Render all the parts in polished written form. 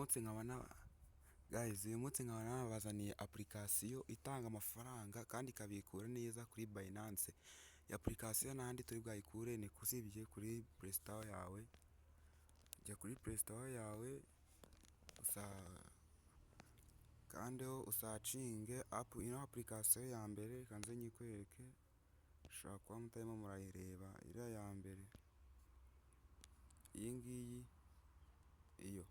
Munsi nkaba na guys, uyu munsi nkaba nabazaniye application itanga amafaranga kandi ikabikura neza kuri Binance. Iyi application n'ahandi turi bwayikure ni usibye kuri Play Store yawe. Jya kuri Play Store yawe ukandeho usearchinge app, ino application ya mbere. Reka nze nyikwereke, ushobora kuba mutarimo murayireba. Iriya ya mbere, iyi ngiyi, iyo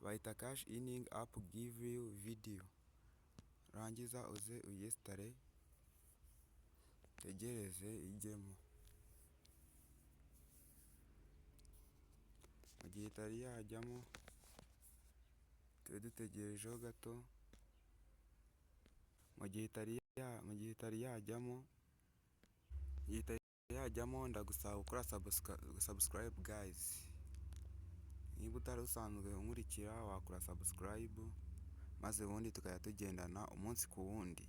bayita Cash Earning App Give You Video. Urangiza uze uyinstalle, utegereze ijyemo. Mu gihe itari yajyamo, tube dutegerejeho gato. Mu gihe itari yajyamo, ndagusaba gukora subscribe, guys. Niba utari usanzwe unkurikira, wakora subscribe maze ubundi tukajya tugendana umunsi ku wundi.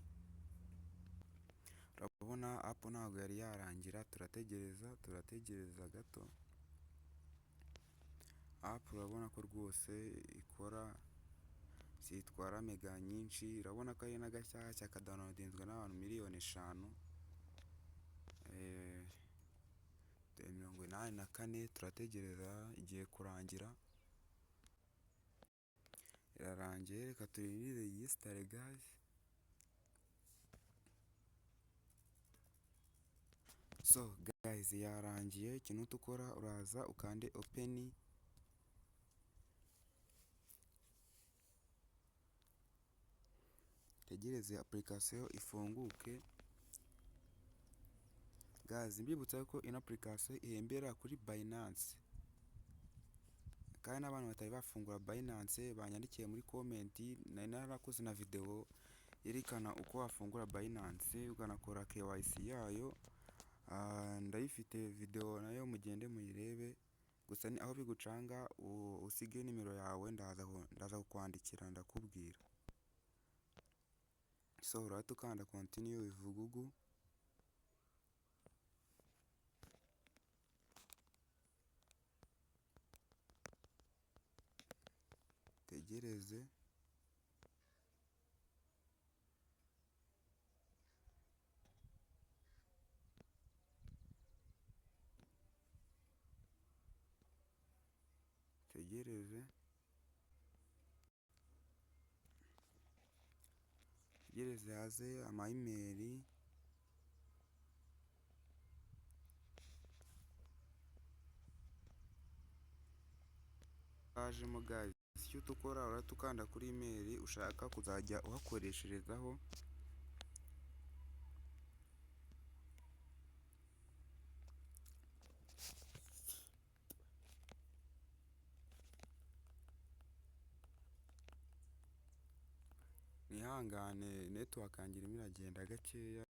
Urabona app ntabwo yari yarangira, turategereza, turategereza gato. App urabona ko rwose ikora, zitwara mega nyinshi. Urabona ko ari n'agashyashya, kadownloadinzwe n'abantu 5 miliyoni 84. Turategereza, igiye kurangira, irarangiye. Reka turindire yinstalle, guys. So guys, yarangiye. Ikintu uhita ukora, uraza ukande open. Utegereze application ifunguke. Guys, mbibutsa ko ino application ihembera kuri Binance, kandi n'abantu batari bafungura Binance banyandikiye muri comment. Nari narakoze na video yerekana uko wafungura Binance ukanakora KYC yayo. Ndayifite video nayo, mugende muyirebe. Gusa ni aho bigucanga, usige nimero yawe, ndaza kukwandikira ndakubwira. So urahita ukanda continue with Google. Utegereze. Utegereze, utegereze haze ama email. Hajemo, guys, icyo ukora, urahita ukanda kuri email ushaka kuzajya uhakoresherezaho. Mwihangane, network yanjye irimo iragenda gakeya.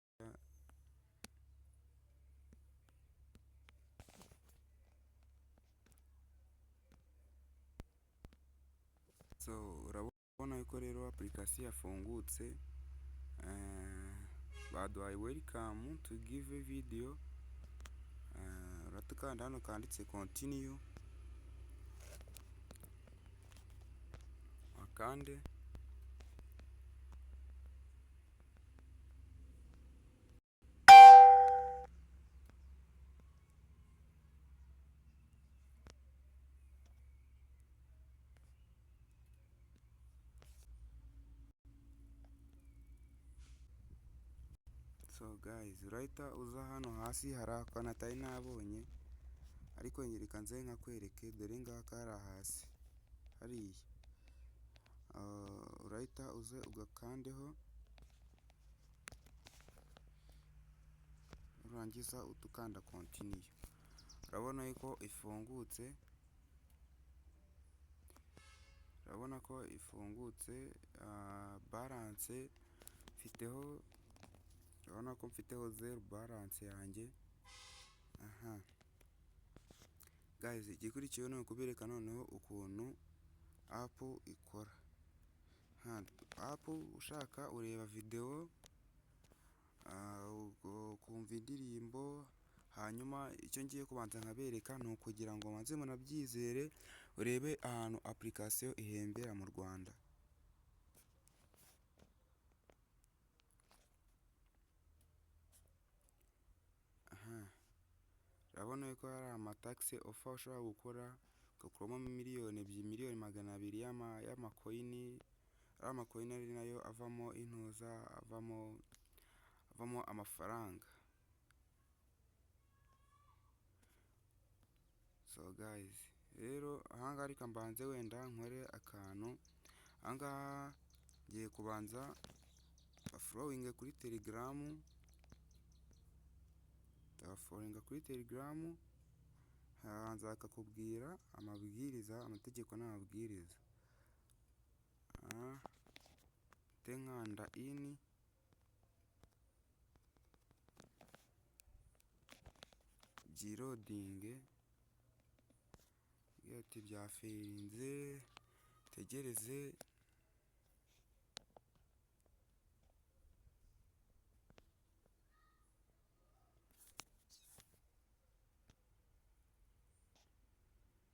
So urabona yuko rero application yafungutse, baduhaye welcome to Give Video. Urahita ukanda hano kanditse continue, akande. So guys, urahita uza hano hasi, hari akantu atari nabonye ariko reka nze nkakwereke. Dore ngaka hariya hasi hariya, urahita uze ugakandeho. Nurangiza uhite ukanda continue. Urabona yuko ifungutse, urabona ko ifungutse. Balance mfiteho, urabona ko mfiteho zero balance yanjye. Aha guys, igikurikiyeho ni ukubereka noneho ukuntu app ikora. App ushaka ureba video, ukumva indirimbo. Hanyuma icyo ngiye kubanza nkabereka ni ukugira ngo mubanze munabyizere, urebe ahantu application ihembera mu Rwanda. Aha urabona ko hari ama task offer ushobora gukora ugakuramo miliyoni 2, miliyoni 200 y'ama coin, ariya ma coin ari nayo avamo intuza, avamo amafaranga. So guys, rero aha ngaha reka mbanze wenda nkore akantu, aha ngaha ngiye kubanza following kuri Telegram, ndabafollowinga kuri Telegram, harabanza bakakubwira amabwiriza, amategeko n'amabwiriza. Mpite nkanda in, byiloadinge, ati byafailinze, tegereze.